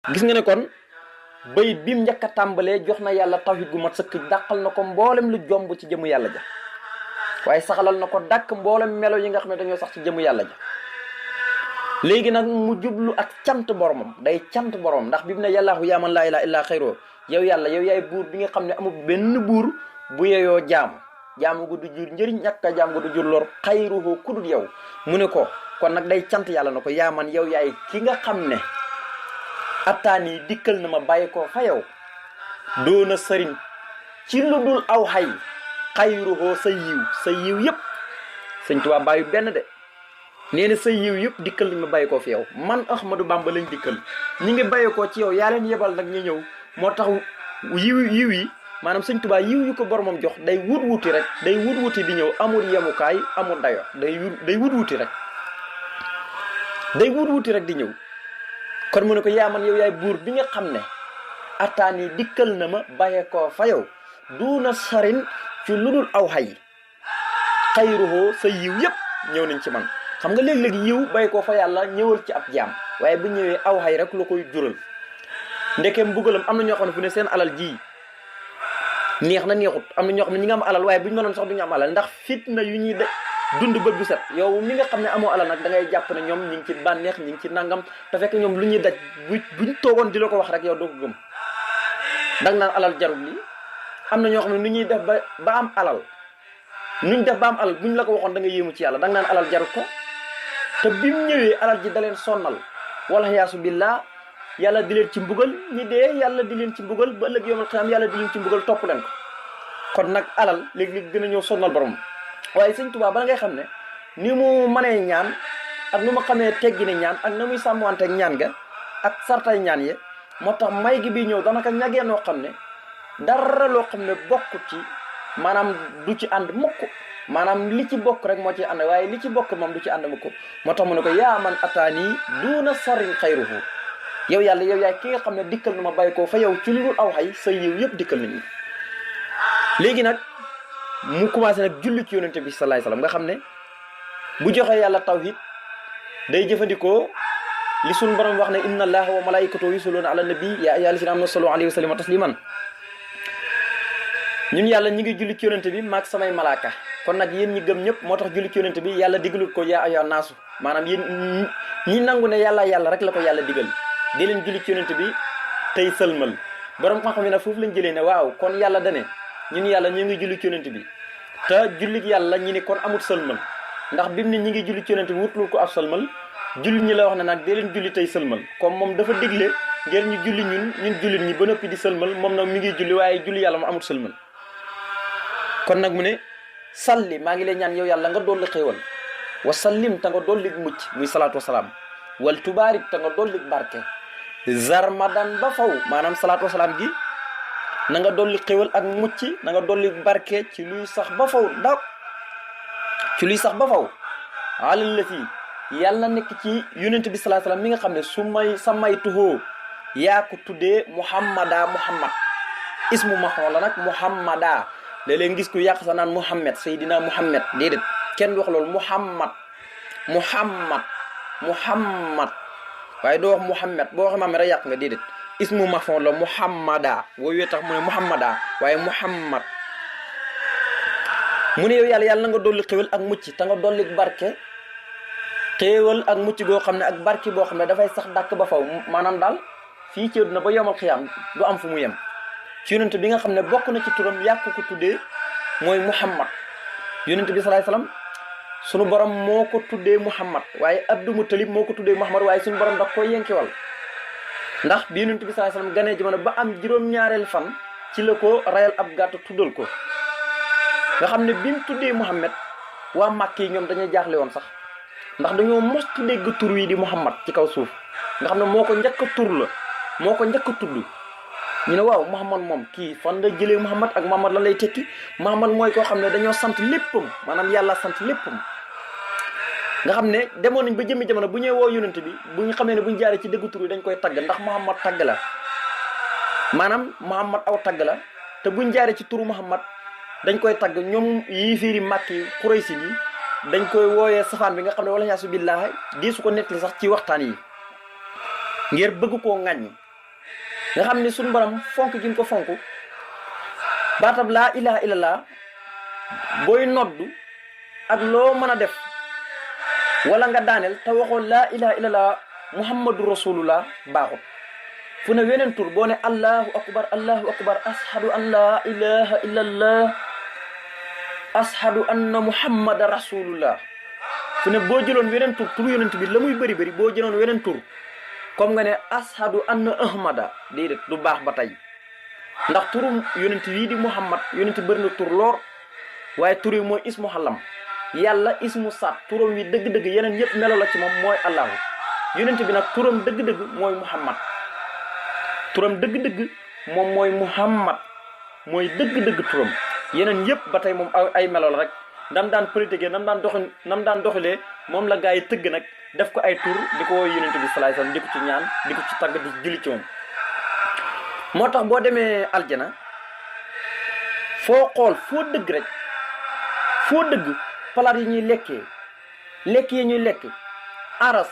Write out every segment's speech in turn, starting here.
gis nga ne kon bayit bi mu njëkk a tàmbalee jox na yàlla tawhid gu mat sëkk dàqal na ko mboolem lu jomb ci jëmu yàlla ja waaye saxalal na ko dàkk mboolem melo yi nga xam ne dañoo sax ci jëmu yàlla ja léegi nag mu jublu ak cant boromam day cant boromam ndax bi mu ne yàllaahu yaa man laa ilaaha illaa xayroo yow yàlla yow yaay buur bi nga xam ne amul benn buur bu yeyoo jaamu gu du jur njëriñ ñàkk a jaam gu du jur lor xayruhu ku dul yow mu ne ko kon nag day cant yàlla na ko yaa man yow yaay ki nga xam ne attaan yi dikkal na ma bàyyi ko fa yow doona sëriñ ci lu dul aw xay xayruhu sa yiw yëpp sëñ Tuubaa bàyyi benn de nee na sa yiw yëpp dikkal nañ ma bàyyi ko fi yow man Ahmadou Bamba lañ dikkal ñi ngi bàyyi ko ci yow yaa leen yebal nag ñu ñëw moo tax yiw yi maanaam sëñ Tuubaa yiw yu ko boromam jox day wut wuti rek day wut wuti di ñëw amul yemukaay amul dayo day wut wuti rek day wut wuti rek di ñëw kon mu ne ko yaa man yow yaay buur bi nga xam ne attaan yi dikkal na ma bàyyi ko fa yow duuna sarin ci lu dul aw xay xayruhu sa yiw yëpp ñëw nañ ci man xam nga léeg-léeg yiw bàyyi ko fa yàlla ñëwal ci ab jaam waaye bu ñëwee aw xay rek lu koy jural ndekeem mbugalam am na ñoo xam ne fu ne seen alal ji neex na neexut am na ñoo xam ne ñi nga am alal waaye bu ñu mënoon sax du ñu am alal ndax fitna yu ñuy dund bët bu set yow mi nga xam ne amoo alal nag da ngay jàpp ne ñoom ñi ngi ci bànneex ñi ngi ci nangam te fekk ñoom lu ñuy daj buñ toogoon di la ko wax rek yow doo ko gëm danga naan alal jarul lii am na ñoo xam ne nu ñuy def ba am alal nuñ def ba am alal buñ la ko waxoon da nga yéemu ci yàlla danga naan alal jarul ko te bi mu ñëwee alal ji da leen sonnal wala yaasu billah yàlla di leen ci mbugal ñi dee yàlla di leen ci mbugal ba ëllëg yawmal qiyaam yàlla di leen ci mbugal topp leen ko kon nag alal léegi gën a ñëw sonnal borom waaye sëñ Tuubaa ba ngay xam ne ni mu mënee ñaan ak nu ma xamee teggi ne ñaan ak na muy sàmmante ak ñaan ga ak sartay ñaan ye moo tax may gi bi ñëw danaka ñagee noo xam ne dara loo xam ne bokk ci maanaam du ci ànd mukk maanaam li ci bokk rek moo ci ànd waaye li ci bokk moom du ci ànd mukk moo tax mu ne ko yaa man ataani duuna sarin xayruhu yow yàlla yow yaay ki nga xam ne dikkal na ma bàyyi ko fa yow ci lu dul aw xay sa yiw yëpp dikkal nañu léegi nag mu commencé nag julli ci yonente bi salaay salaam nga xam ne bu joxee yàlla tawhid day jëfandikoo li suñ borom wax ne inna allaha wa malaikatahu yusalluna ala nabi ya ayyuhal lazina amanu sallu alayhi wa sallimu tasliman ñun yàlla ñi ngi julli ci yonente bi maag samay malaaka kon nag yéen ñi gëm ñëpp moo tax julli ci yonente bi yàlla digalut ko yaa ayyuhan naasu maanaam yéen ñi nangu ne yàlla rek la ko yàlla digal di leen julli ci yonente bi tey sëlmal borom xam-xam yi nag foofu lañ jëlee ne waaw kon yàlla dane ñun yàlla ñu ngi julli ci yonente bi te jullit yàlla ñi ni kon amut sëlmal ndax bi mu ne ñi ngi julli ci yonente bi wutlul ko ab sëlmal jullit ñi la wax ne nag dee leen julli tey sëlmal comme moom dafa digle ngeen ñu julli ñun jullit ñi ba noppi di sëlmal moom nag mi ngi julli waaye julli yàlla mu amut sëlmal kon nag mu ne salli maa ngi lay ñaan yow yàlla nga dolli xéewal wa sallim te nga dolli mucc muy salaatu wasalaam wal tubaarik te nga dolli barke zarmadan ba faw maanaam salaatu wasalaam gi na nga dolli xéwal ak mucc na nga dolli barke ci luy sax ba faw alal la fii yàlla nekk ci yonent bi salaa salaam mi nga xam ne su may samay tuxoo yaa ko tuddee muhammad ismu maxoon la nag muhammada léeg-léeg ngis ku yàq sa naan muhammad seydina muhammad déedéet kenn du wax loolu muhammad waaye doo wax muhammad boo waxee maam rek yàq nga déedéet ismu mafon la muhammada wooyu tax mu ne muhammada waaye muhammad mu ne yow yàlla na nga dolli xéwal ak mucc te nga dolli barke xéewal ak mucc goo xam ne ak barke boo xam ne dafay sax dàkk ba faw maanaam daal fii ci àddina ba yawmal xiyaam du am fu mu yem ci yonent bi nga xam ne bokk na ci turam yàq ko tuddee mooy muhammad yonent bi salaay salaam sunu borom moo ko tuddee muhammad waaye abdu mutalib moo ko tuddee muhammad waaye suñu borom daf koy yenkewal ndax bi yonent bi sallallahu alayhi wasallam ganee jamono ba am juróom-ñaareel fan ci la ko rayal ab gàtt tuddal ko nga xam ne bi mu tuddee muhammad waa màkk yi ñoom dañuy jaaxle woon sax ndax dañoo mos dégg tur wi di muhammad ci kaw suuf nga xam ne moo ko njëkk a tur la moo ko njëkk a tudd ñu ne waaw muhammad moom kii fan la jëlee muhammad ak muhammad lan lay tekki muhammad mooy koo xam ne dañoo sant léppam maanaam yàlla sant léppam nga xam ne demoon nañ ba jëmmi jamono bu ñëwee woo yonent bi bu ñu xamee ne bu ñu jaaree ci dëggu tur yi dañ koy tagg ndax muhammad tagg la maanaam muhammad aw tagg la te buñ jaaree ci turu muhammad dañ koy tagg ñoom yii fiiri màkk yi Quraysi yi dañ koy wooyee safaan bi nga xam ne wala yaasu billaahi di su ko nettali sax ci waxtaan yi ngir bëgg koo ŋàññ nga xam ne suñu borom fonk gi ko fonk baatab laa ilaha illallah booy noddu ak loo mën a def wala nga daaneel te waxoon laa ilaha illallah muhammadu rasulullah baaxut. fu ne weneen tur boo ne allahu akbar ashadu an laa ilaha illallah ashadu anna muhammada rasulullah fu ne boo jëloon weneen tur yonent bi la muy bëri bëri boo jëloon weneen tur comme nga ne ashadu anna ahmada déedéet du baax ba tey ndax turum yonent yii di muhammad yonent bëri na tur loor waaye tur yi mooy ismu xalam yàlla ismu saat turam wi dëgg-dëgg yeneen yëpp melo la ci moom mooy allahu yonent bi nag turam dëgg-dëgg mooy muhammad turam dëgg-dëgg moom mooy muhammad mooy dëgg-dëgg turam yeneen yëpp ba tey moom ay melo la rek nam daan politique nam daan doxalee moom la gaa yi tëgg nag def ko ay tur di ko wooy yonent bi salaay salaam di ko ci ñaan di ko ci tagg di julli ci moom. moo tax boo demee aljana foo xool foo dëgg rek foo dëgg palaat yi ñuy lekk yi ñuy lekk aras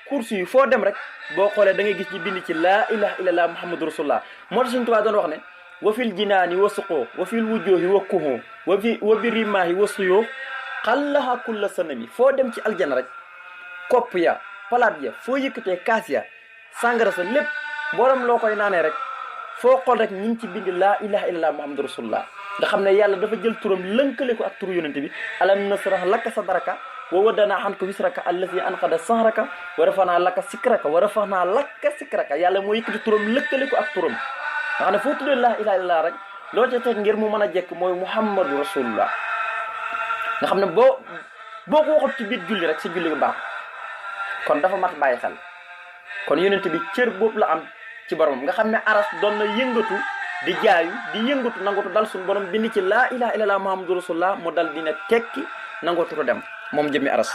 kursi yi foo dem rek boo xoolee da ngay gis ñi bind ci laa ilaha illallah muhammadu rasulullah moo tax suñu Tuubaa doon wax ne wa fil jinaani wa suqoo wa fil wujoohi wa kuhoo wa bi rimaahi wa suyoo xallaha kulla sanami foo dem ci aljana rek kopp ya palaat ya foo yëkkatee kaas ya sàngara sa lépp mboolem loo koy naanee rek foo xool rek ñi ngi ci bind laa ilaha illallah muhammadu rasulullah nga xam ne yàlla dafa jël turam lënkale ko ak turu yonente bi alam nasrah laka sadraka wa wadanaa anka wisraka allazi anqada sahraka wa rafanaa laka sikraka wa rafanaa laka sikraka yàlla moo yëkkati turam lëkkale ko ak turam nga xam ne foo tuddee laa ilaha illallah rek loo ca teg ngir mu mën a jekk mooy muhammadu rasulullah nga xam ne boo ko waxut ci biir julli rek si julli bu baax kon dafa mat bàyyi xel kon yonente bi cër boobu la am ci boromam nga xam ne aras doon na yëngatu di jaayu di yëngatu nangatu dal suñu borom bind ci laa ilaha illallah muhammadu rasulullah mu dal dina tekki nangatu ko dem moom jëmmi aras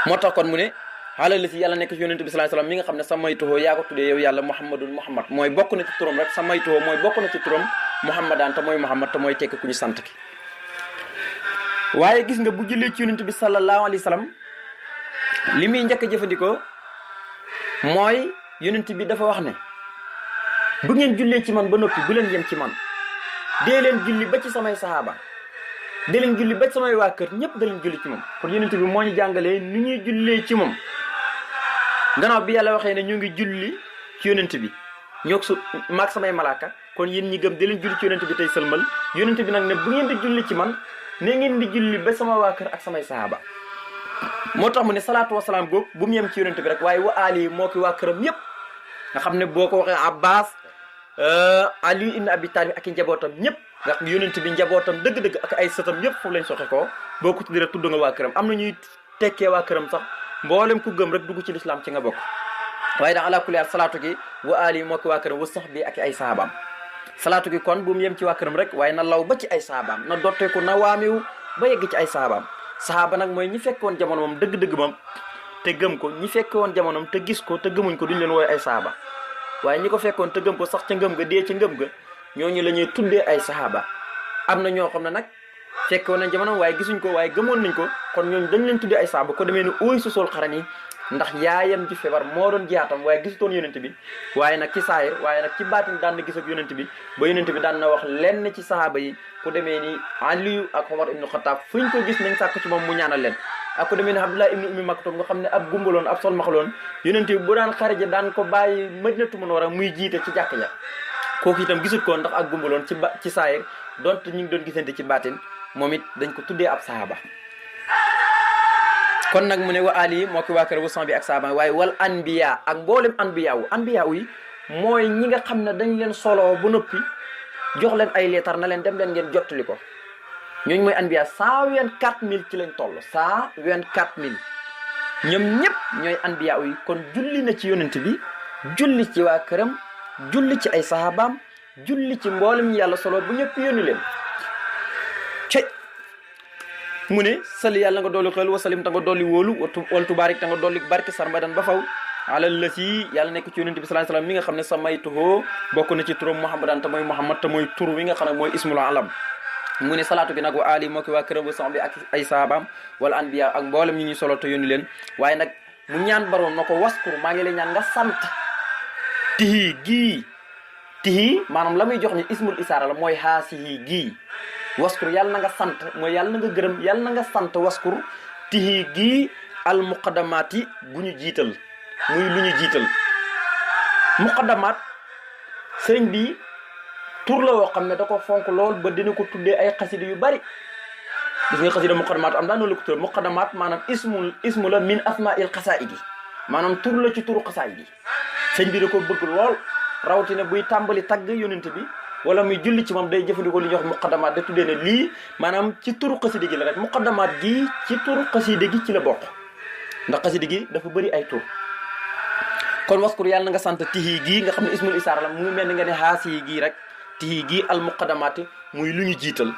moo tax kon mu ne xaalal la si yàlla nekk ci yonente bi sallallahu alayhi wasallam mi nga xam ne sa maytuhoo yaa ko tuddee yow yàlla muhammadun muhammad mooy bokk na ci turam rek sa maytuhoo mooy bokk na ci turam muhammadan te mooy muhammad te mooy tekki ku ñu sant ki waaye gis nga bu jullee ci yonente bi sallallahu alayhi wasallam li muy njëkk a jëfandikoo mooy yonente bi dafa wax ne bu ngeen jullee ci man ba noppi bu leen yem ci man dee leen julli ba ci samay sahaaba dee leen julli ba ci samay waa kër ñëpp da leen julli ci moom kon yonente bi moo ñu jàngalee ni ñuy jullee ci moom gannaaw bi yàlla waxee ne ñu ngi julli ci yonente bi ñoo su maag samay malaaka kon yéen ñi gëm dee leen julli ci yonente bi tey sëlmal yonente bi nag ne bu ngeen di julli ci man ne ngeen di julli ba sama waa kër ak samay sahaaba moo tax mu ne salaatu wasalaam googu bu mu yem ci yonente bi rek waaye wa ali moo ki waa këram yëpp nga xam ne boo ko waxee abbas ali ibn abi talib ak i njabootam ñëpp nga yonent bi njabootam dëgg-dëgg ak ay sëtam yëpp foofu lañ soxe ko boo ko tuddee rek tudd nga waa këram am na ñuy tekkee waa këram sax mboolem ku gëm rek dugg ci lislaam ci nga bokk waaye da ala kulli haal salaatu gi wa ali moo ki waa këram wa sax bi ak ay saabaam salaatu gi kon bu mu yem ci waa këram rek waaye na law ba ci ay saabaam na dotteeku na waamiwu ba yegg ci ay saabaam sahaaba nag mooy ñi fekkoon jamono moom dëgg-dëgg moom te gëm ko ñi fekkoon jamonoom te gis ko te gëmuñ ko duñ leen wooy ay sahaaba waaye ñi ko fekkoon te gëm ko sax ca ngëm ga dee ca ngëm ga ñooñu la ñuy tuddee ay sahaaba am na ñoo xam ne nag fekkoon nañ jamono waaye gisuñ ko waaye gëmoon nañ ko kon ñooñu dañ leen tuddee ay sahaaba ko demee ne ooy su sol xaran yi ndax yaayam ji feebar moo doon jiyaatam waaye gisutoon yonent bi waaye nag ci saayir waaye nag ci baatin daan na gis ak yonent bi ba yonent bi daan na wax lenn ci sahaaba yi ku demee ni Aliyu ak Omar ibnu Xataab fuñ ko gis nañ sàkk ci moom mu ñaanal leen ak ku demee ni Abdullah ibnu Ummi Maktum nga xam ne ab gumbaloon ab solmaxaloon yonent bi bu daan xarije daan ko bàyyi Madinatu Munawwara muy jiite ci jàkk ja kooku itam gisut ko ndax ak gumbaloon ci saayir donte ñu ngi doon gisante ci baatin moom it dañ ko tuddee ab sahaaba kon nag mu ne wa ali moo ki waa kër wasan bi ak sahaaba waaye wal anbiya ak mboolem anbiya yi mooy ñi nga xam ne dañ leen soloo ba noppi jox leen ay leetar na leen dem leen ngeen jottali ko ñooñu mooy anbiya 124000 ci lañ toll 124000 ñoom ñëpp ñooy anbiya yi kon julli na ci yonent bi julli ci waa këram julli ci ay sahabaam julli ci mboolem yàlla solo bu ñëpp yónni leen cey mu ne sali yàlla nga dolli xel wasalim ta nga dolli wóolu wal tubaarik ta nga dolli barke sarmadan ba faw alal la si yàlla nekk ci yonent bi sallallahu alayhi wasallam mi nga xam ne sa maytuhoo bokk na ci turam muhammadan te mooy muhammad te mooy tur wi nga xam ne mooy ismul alam mu ne salaatu gi nag wa ali moo ki waa këram wa sax bi ak ay saabaam wala anbiya ak mboolem ñi ñuy solo te yónni leen waaye nag mu ñaan baroon na ko waskur maa ngi lay ñaan nga sant tihi gii tihi maanaam la muy jox ni ismul isaara la mooy haasihi gii waskur yàlla na nga sant mooy yàlla na nga gërëm yàlla na nga sant waskur tihi gii al muqaddamaat yi gu ñu jiital muy lu ñu jiital muqaddamaat sëriñ bi tur la woo xam ne da ko fonk lool ba dina ko tuddee ay xasida yu bari gis nga xasida muqaddamaat am daa noonu la ko tuddee muqaddamaat maanaam ismu la min asmail xasaidi maanaam tur la ci turu xasaidi sëñ bi da ko bëgg lool rawatina buy tàmbali tagg yonent bi wala muy julli ci moom day jëfandikoo li ñuy wax muqaddamaat da tuddee ne lii maanaam ci turu xasida gi la rek muqaddamaat gi ci turu xasida gi ci la bokk ndax xasida gi dafa bëri ay tur kon waskur yàlla na nga sant tihi gii nga xam ne ismul isaara la mu ngi mel ni nga ne haasi gii rek tihi gii al muqaddamaati muy lu ñu jiital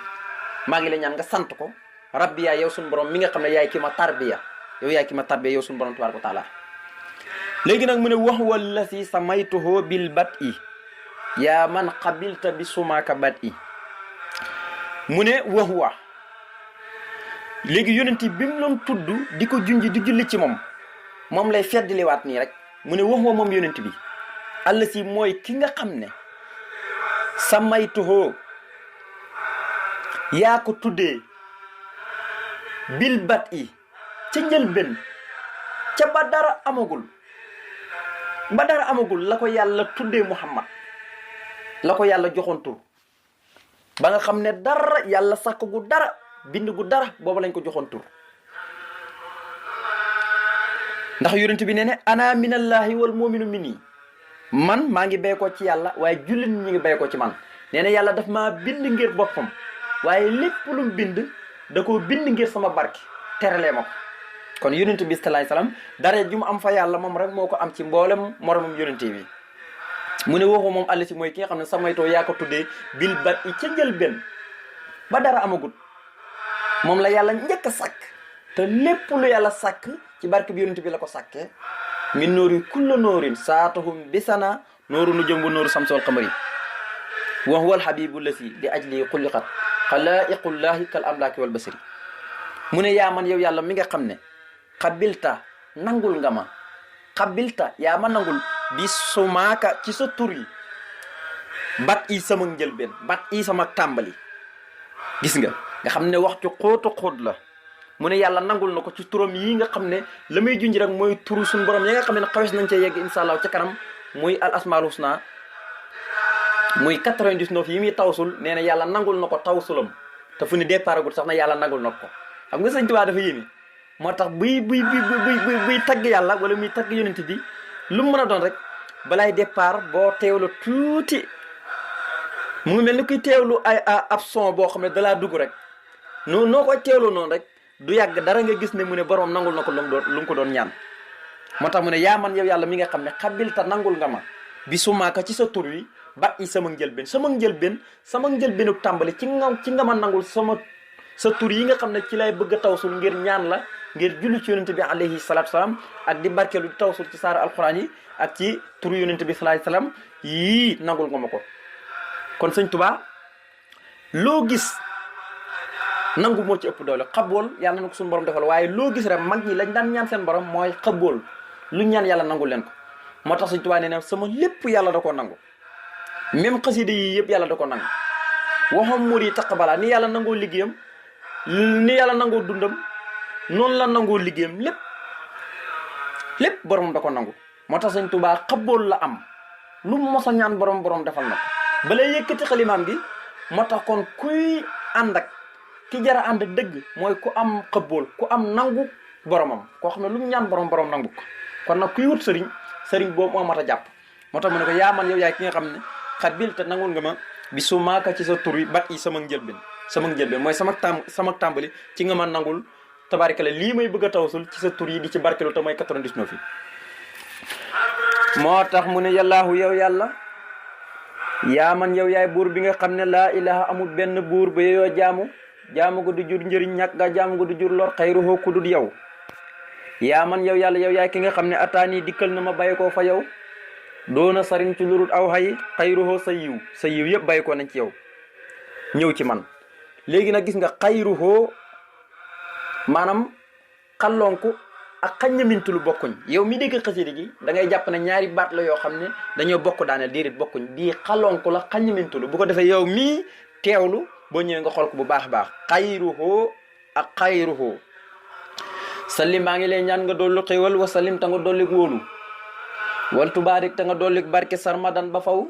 maa ngi la ñaan nga sant ko rabbi yaa yow suñu borom mi nga xam ne yaay ki ma tarbiya yow suñu borom tabaaraka wa taala léegi nag mu ne wax walla si samaytuhu bil bat i yaa man qabilta bi sumaaka bat i mu ne wax wa léegi yonent bi mu doon tudd di ko junj di julli ci moom lay feddliwaat nii rek mu ne wax wa moom yonent bi àll si mooy ki nga xam ne samaytuhu yaa ko tuddee bil bat i ca njëlbéen ca ba dara amagul la ko yàlla tuddee Muhammad la ko yàlla joxoon tur ba nga xam ne dara yàlla sàkk gu dara bind gu dara booba lañ ko joxoon tur ndax yonent bi nee ne ana minallahi wal mu'minu minni man maa ngi béy ko ci yàlla waaye jullit ñi ngi béy ko ci man nee na yàlla daf maa bind ngir boppam waaye lépp lu mu bind da koo bind ngir sama barke teralee ma ko kon yonent bi salaay salaam dara ju mu am fa yàlla moom rek moo ko am ci mboolem moromam yonent bi mu ne waxu moom àll si mooy ki nga xam ne samaytoo yaa ko tuddee bil bat i ca njëlbéen ba dara amagut moom la yàlla njëkk a sàkk te lépp lu yàlla sàkk ci barke bi yonent bi la ko sàkkee min nóori kulla nóorin saatahum bisana nóoru nu jëm bu nóoru samsol xamari wa huwa alhabibu lasi di ajli xuliqat xalaiqullahi kal amlaaki wal basari mu ne yaa man yow yàlla mi nga xam ne xabilta nangul nga ma xabilta yaa ma nangul bi sumaaka ci sa tur yi bat i sama njëlbeen bat i sama tàmbali gis nga xam ne wax ci xóot la mu ne yàlla nangul na ko ci turam yi nga xam ne la muy junj rek mooy turu suñu borom yi nga xam ne xawes nañ ca yegg insha allah ca kanam muy al asmaul husna muy 99 yi muy tawsul nee na yàlla nangul na ko tawsulam te fu ne départ agul sax na yàlla nangul na ko xam nga sëñ Tuubaa dafa yéeme moo tax buy tagg yàlla wala muy tagg yonent bi lu mu mën a doon rek balaay départ boo teewlu tuuti mu ngi mel ni kuy teewlu ab son boo xam ne dalaa dugg rek noo koy teewlu noonu rek du yàgg dara nga gis ne mu ne borom nangul na ko lu mu ko doon ñaan moo tax mu ne yaa man yow yàlla mi nga xam ne xabilta nangul nga ma bi sumaaka ci sa tur wi ba i sama njëlbéenu tàmbali ci nga ma nangul sa tur yi nga xam ne ci lay bëgg a tawsul ngir ñaan la ngir julli ci yonent bi alayhi salaatu salaam ak di barkeelu di tawsul ci saara alquran yi ak ci turu yonent bi salaatu salaam yii nangul nga ma ko kon sëñ Tuubaa loo gis nangu moo ci ëpp doole xabool yàlla na ko suñu borom defal waaye loo gis rek mag ñi lañ daan ñaan seen borom mooy xabool lu ñaan yàlla nangul leen ko moo tax sëñ Tuubaa nee na sama lépp yàlla da koo nangu même xasida yi yëpp yàlla da ko nangu waxam muur yi taqabala ni yàlla nangoo liggéeyam ni yàlla nangoo dundam noonu la nangoo liggéeyam lépp borom da ko nangu moo tax sëñ Tuubaa xabool la am lu mu mos a ñaan borom defal na ko balay yëkkati xalimaam gi moo tax kon kuy ànd ak ki jara ànd dëgg mooy ku am xabool ku am nangu boromam koo xam ne lu mu ñaan borom nangu ko kon nag kuy wut sëriñ boobu moo mat a jàpp moo tax mu ne ko yaa man yow yaay ki nga xam ne xabil te nangul nga ma bi su maaka ci sa tur yi bat yi sama njëlbeen mooy sama tàmbali ci nga ma nangul tabarikala lii may bëgg a tawsul ci sa tur yi di ci barkelu te mooy 99 yi moo tax mu ne yàllaahu yow yàlla yaa man yow yaay buur bi nga xam ne laa ilaha amul benn buur ba yoo jaamu ko du jur njëriñ ñàkk ga jaamu ko du jur lor xayruhu ku dul yow yaa man yow yàlla yow yaay ki nga xam ne ataani dikkal na ma bàyyi koo fa yow doona sariñ ci lurut aw xay xayruhu sa yiw yëpp bàyyi ko nañ ci yow ñëw ci man léegi nag gis nga xayruhu maanaam xallonku ak xaññamintulu bokkuñ. yow mi dégg xasida gi da ngay jàpp ne ñaari baat la yoo xam ne dañoo bokk daaneel déedéet bokkuñ. bii xalonku la xaññamintulu bu ko defee yow mii teewlu boo ñëwee nga xool ko bu baax a baax. xayruhu ak xayruhu sallim maa ngi lay ñaan nga dolli xéwal wa sallim ta nga dolli wóolu wal tubaarik ta nga dolli barke sarmadan ba faw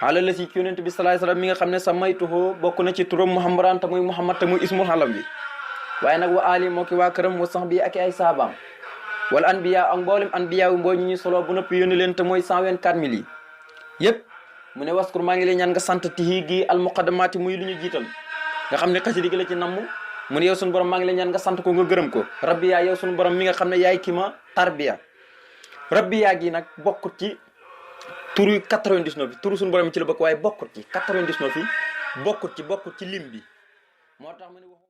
xaala la si yonent bi salaay salaam mi nga xam ne sa maytuhoo bokk na ci turam muhammadan te muy muhammad te muy ismul xalam bi waaye nag wa ali moo ki waa këram wa sax bi ak ay saabaam wala anbiya ak mboolem anbiya wu mboo ñu ñu solo bu noppi yónni leen te mooy 124 000 yi yëpp mu ne waskur maa ngi lay ñaan nga sant tihi gi al muqaddamaati muy lu ñu jiital nga xam ne xasida gi la ci namm mu ne yow suñu borom maa ngi lay ñaan nga sant ko nga gërëm ko rabbi yaa yow suñu borom mi nga xam ne yaay ki ma tarbiya rabbi yaa gi nag bokkut ci turu 99 bi turu suñu borom ci la bokk waaye bokkut ci 99 yi bokkut ci lim bi moo tax mu ne